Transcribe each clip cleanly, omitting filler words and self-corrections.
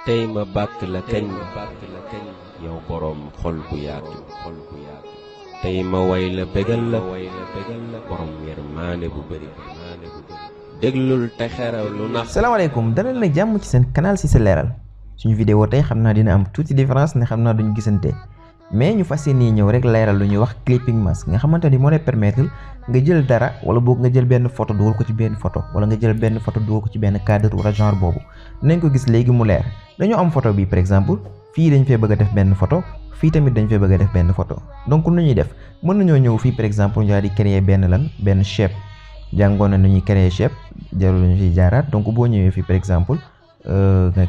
tey ma bàkk la kañ yow boroom xol bu yaatu tey ma way la bégal la borom yërmaande bu bëri déglul te xeral lu nax. salaamaaleykum dalal na jàmm ci seen canal Cissé Léral suñu vidéo tey xam naa dina am tuuti différence ne xam naa duñu gisante mais ñu fas yéene ñëw rek leeral lu ñuy wax clipping masque nga xamante ni moo lay permettre nga jël dara wala boog nga jël benn photo dugal ko ci benn photo wala nga jël benn photo dugal ko ci benn cadre wala genre boobu dinañ ko gis léegi mu leer. dañoo am photo bi par exemple fii dañ fee bëgg a def benn photo fii tamit dañ fee bëgg a def benn photo donc nu ñuy def mën nañoo ñëw fii par exemple ñu daal di créer benn shape jàngoon na nu ñuy créer shape jarul ñu ciy jaaraat donc boo ñëwee fii par exemple nga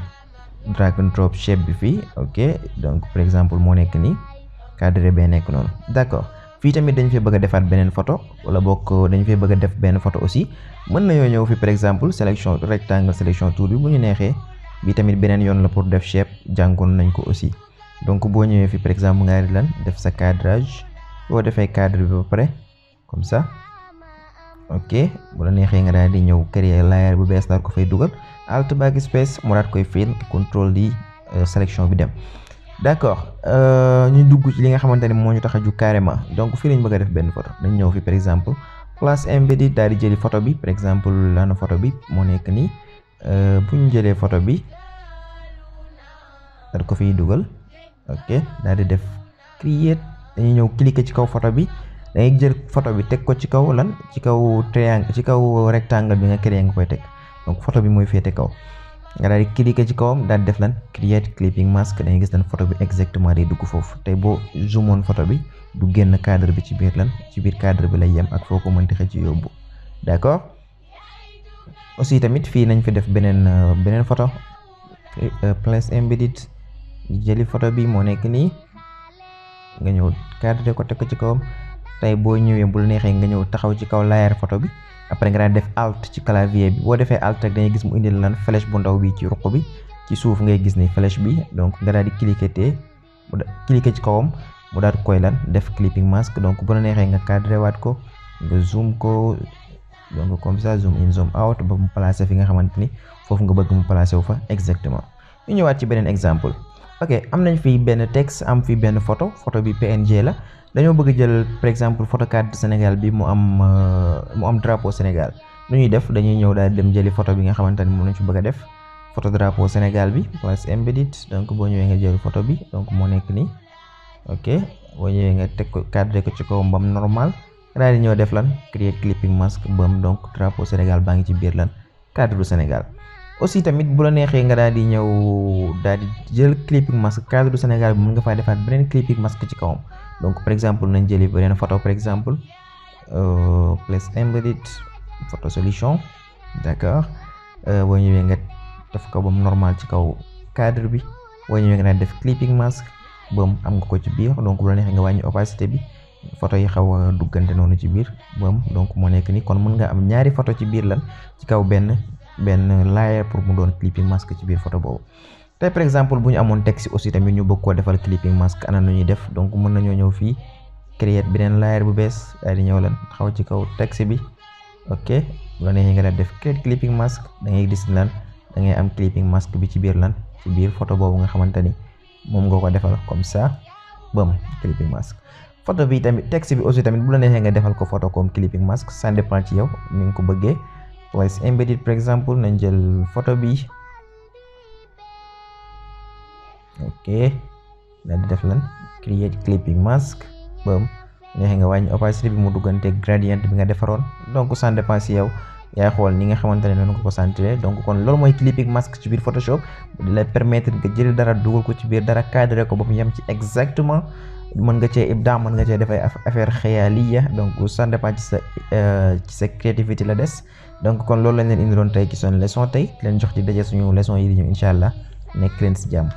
drag and drop shape bi fii ok donc par exemple moo nekk nii cadre bee nekk noonu d'accord fii tamit dañ fee bëgg a defaat beneen photo wala bokk dañ fee bëgg a def benn photo aussi mën nañoo ñëw fii par exemple sélection rectangle sélection tool bi bu ñu neexee bi tamit beneen yoon la pour def shape jàngoon nañ ko aussi donc boo ñëwee fi par exemple nga di lan def sa cadrage boo defee cadre bi ba pare comme ça ok bu la neexee nga daal di ñëw créer layer bu bees daal ko fay dugal alt backspace mu daat koy fiil contrôle di sélection bi dem d'accord ñu dugg ci li nga xamante ne moo ñu tax a ju carrément donc fii lañ bëgg a def benn photo dañ ñëw fi par exemple place embedded daal di jëli photo bi par exemple lana photo bi moo nekk nii bu ñu jëlee photo bi daal ko fiy dugal ok daal di def create dañuy ñëw cliquer ci kaw photo bi dangay jël photo bi teg ko ci kaw lan ci kaw triangle ci kaw rectangle bi nga créé nga koy teg donc photo bi mooy féete kaw nga daal di cliquer ci kawam daal di def lan create clipping mask dangay gis lan photo bi exactement day dugg foofu tey boo zoomoon photo bi du génn cadre bi ci biir lan ci biir cadre bi lay yem ak foo ko mënti xëcc yóbbu d'accord aussi tamit fii nañ fi def beneen photo place embedded jëli photo bi moo nekk nii nga ñëw cadre ko teg ko ci kawam tey boo ñëwee bu la neexee nga ñëw taxaw ci kaw layer photo bi après nga daal def alt ci clavier bi boo defee alt rek dañuy gis mu indil lan flèche bu ndaw bi ci ruq bi ci suuf ngay gis ni flèche bi donc nga daal di cliquer ci kawam mu daal di koy lan def clipping mask donc bu la neexee nga cadré waat ko nga zoom ko donc comme ça zoom in zoom out ba mu placé fi nga xamante ni foofu nga bëgg mu placé wu fa exactement. ñu ñëwaat ci beneen exemple ok am nañ fi benn texte am fi benn photo bi PNG la dañoo bëgg jël par exemple photo carte Sénégal bi mu am drapeau Sénégal nu ñuy def dañuy ñëw daal dem jëli photo bi nga xamante ni moom lañ fi bëgg a def photo drapeau Sénégal bi place embedded donc boo ñëwee nga jël photo bi donc moo nekk nii ok boo ñëwee nga teg ko cadré ko ci kawam bam normal daal di ñëw def lan create clipping mask bam donc drapeau Sénégal baa ngi ci biir lan cadre du Sénégal aussi tamit bu la neexee nga daal di ñëw daal di jël clipping mask cadre du Sénégal bi mën nga faa defaat beneen clipping mask ci kawam donc par exemple nañ jëli beneen photo par exemple place embedded photo solution d'accord boo ñëwee nga def ko bam normal ci kaw cadre bi boo ñëwee nga daal def clipping mask bam am nga ko ci biir donc bu la neexee nga wàññi opacité bi photo yi xaw a duggante noonu ci biir bam donc moo nekk ni kon mën nga am ñaari photo ci biir lan ci kaw benn layer pour mu doon clipping mask ci biir photo boobu tey par exemple bu ñu amoon texte aussi tamit ñu bëgg koo defal clipping mask ana nu ñuy def donc mën nañoo ñëw fii créer beneen layer bu bees daal di ñëw lan xaw ci kaw texte bi ok bu la neexee nga daal def create clipping mask da ngay gis lan da ngay am clipping mask bi ci biir lan ci biir photo boobu nga xamante ni moom nga ko defal comme ça bam clipping mask photo bi tamit texte bi aussi tamit bu la neexee nga defal ko photo comme clipping mask ça dépend ci yow ni nga ko bëggee place embedded par exemple nañ jël photo bi ok daal di def lan create clipping mask bam neexee nga wàññi opacité bi mu duggante gradient bi nga defaroon donc ça dépend ci yow yaay xool ni nga xamante ne noonu nga ko sentir donc kon loolu mooy clipping mask ci biir Photoshop di la permettre nga jël dara dugal ko ci biir dara cadré ko ba mu yem ci exactement mën nga cee ibda mën nga cee def ay affaire xayaliya donc ça dépend ci sa créativité la des donc kon loolu lañ leen indiloon tey ci seen leçon tey leen jox ci daje suñu leçon yi di ñëw incha allah nekk leen si jàmm.